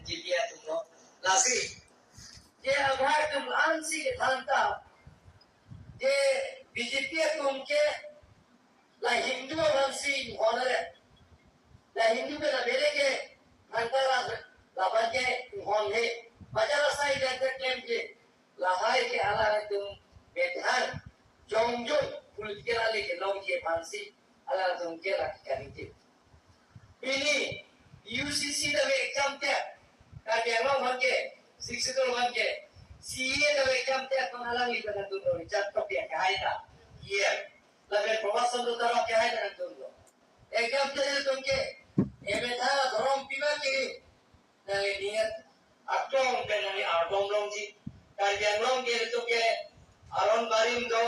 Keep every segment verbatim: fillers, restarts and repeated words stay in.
G P atum lo. Lasi, je abhai atum ansi thanta, je B J P atum ke la Hindu avansi honore, la Hindu ke la bere ke thanta la, laban ke honhe. Bajar asai dan ke claim ke, lahai ke alanglitum methang jongjong political ale kelongji aphansi alanglitum ke la kani ke. Pini U C C ta exam te, Karbi Anglong aphan ke, Sixth Schedule aphan ke, C A ta exam te, aphan alangli ta nangdun lo, Richard Tokbi akehai ta, iya, lapen Prabhat Chandra Taro akehai ta nangdun lo. Exam te ilitum ke, emethang dhorom pima kiri, nangli niat aklong pen nangli ardom longji. Karbi Anglong ke ilitum ke aron barim do,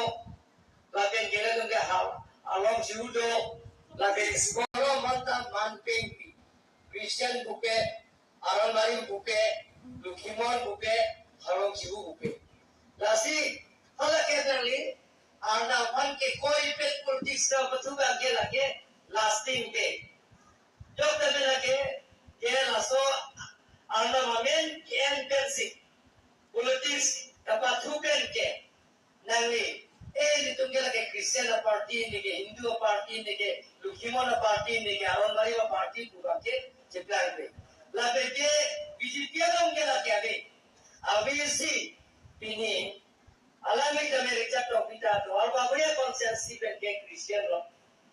lapen ke ilitum ke hal, along chiru do, lapen school mantam manpeng pi. Christian puke, aron barim puke, Lokhimon puke, Harong Chihu puke. Lasi, hala ke nangli, Arnam aphan ke koi pet politics ta pathu abang ke lake lasting ke. Jok ta abang lake, ke laso Arnam amen ke en pensi politics ta pathu pen ke. Nangli, eh, ilitum ke lake Christian a-party ne ke, Hindu a-party ne ke, Lokhimon a-party ne ke, Aron Barim a-party pu abang ke cheplang pe. Lapen ke B J P along ke lake ave. Ave si pini, alangli tame Richard Tokbi ta do, Duarbagori a-constituency pen ke Christian lo.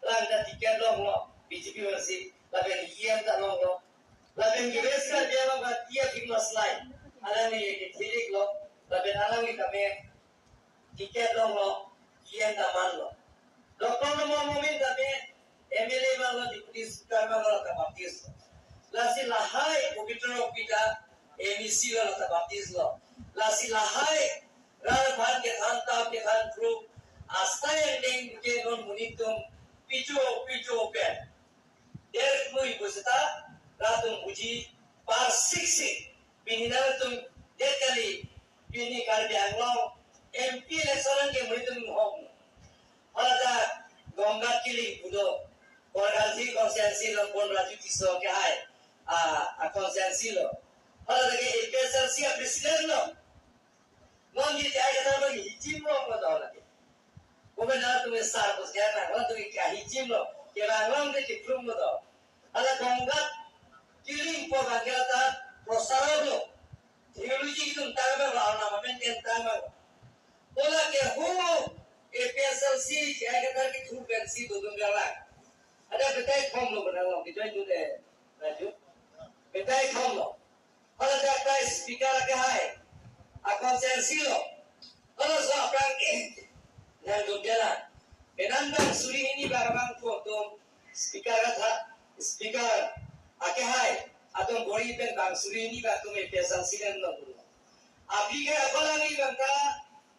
Alang ta ticket longlo, B J P avansi, lapen E M ta longlo. Lapen ke West Karbi Anglong ba Tia Famous Line, alangli ke thilik lo, lapen alangli tame ticket longlo, E M ta manlo. Doctor Numal Momin tame M L A manlo, Deputy Speaker manlo, ta Baptist lo. Lasi lahai Pabitra Rongpi ta M E C lo, ta Baptist lo. Lasi lahai rat aphan kethan, tam kethan, proof asai angdeng ke non monit atum picho picho pen der mui pusita rat atum buji par siksi. Pini nangtum det kali, pini Karbi Anglong M P election ke monit atum hok. Hala ta Gomgat Killing pu do, Borgarhi constituency lo, Pon Raju Tisso akehai a, a-constituency lo. Hala ta ke A P H L C a-president lo. Non ke J I Kathar abang hijim lo ko do lake. Komen nangtum sar bus ya na, nangtum ke hijim lo, ke bang long de kiplum lo do. Hala Gomgat Killing pu abang ke ta prosarok lo. Theology atum tang abang lo, Arnam amen ke tang abang. Bola ke ho, A P H L C, J I Kathar ke thur pensi dodun galang. Ada betai thom lo benang lo, ke join tu de, Raju. Betai thom lo. Hala ta speaker akehai a-constituency lo. Hala so aphrang ke nangdun galang. Penang bang suri hini bang bang thu atum speaker katha, speaker akehai atum bori pen bang suri hini bang atum A P H L C pen nangdun. Aphi ke akolang ni bang ta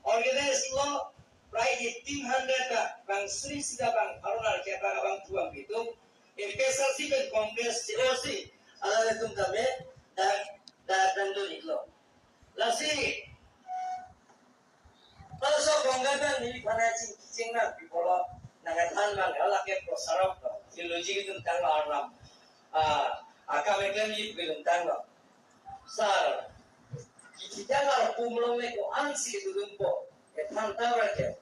organize lo, prai eighteen hundred ta bang suri sida bang pharo nerkep bang thu abang pitum. A P H L C pen Congress C O C, alanglitum tame dak, dak nangdun iklo. Lasi, laso Gomgat abang neli aphan ching, ching nangpi pulo, nangkethan abang, lake prosarok lo, theology atum tanglo, Arnam, ah, akam keklemji atum tanglo. Sar, kithijang arpum along le ko-ansi dodunpo, kethan tanglo ke.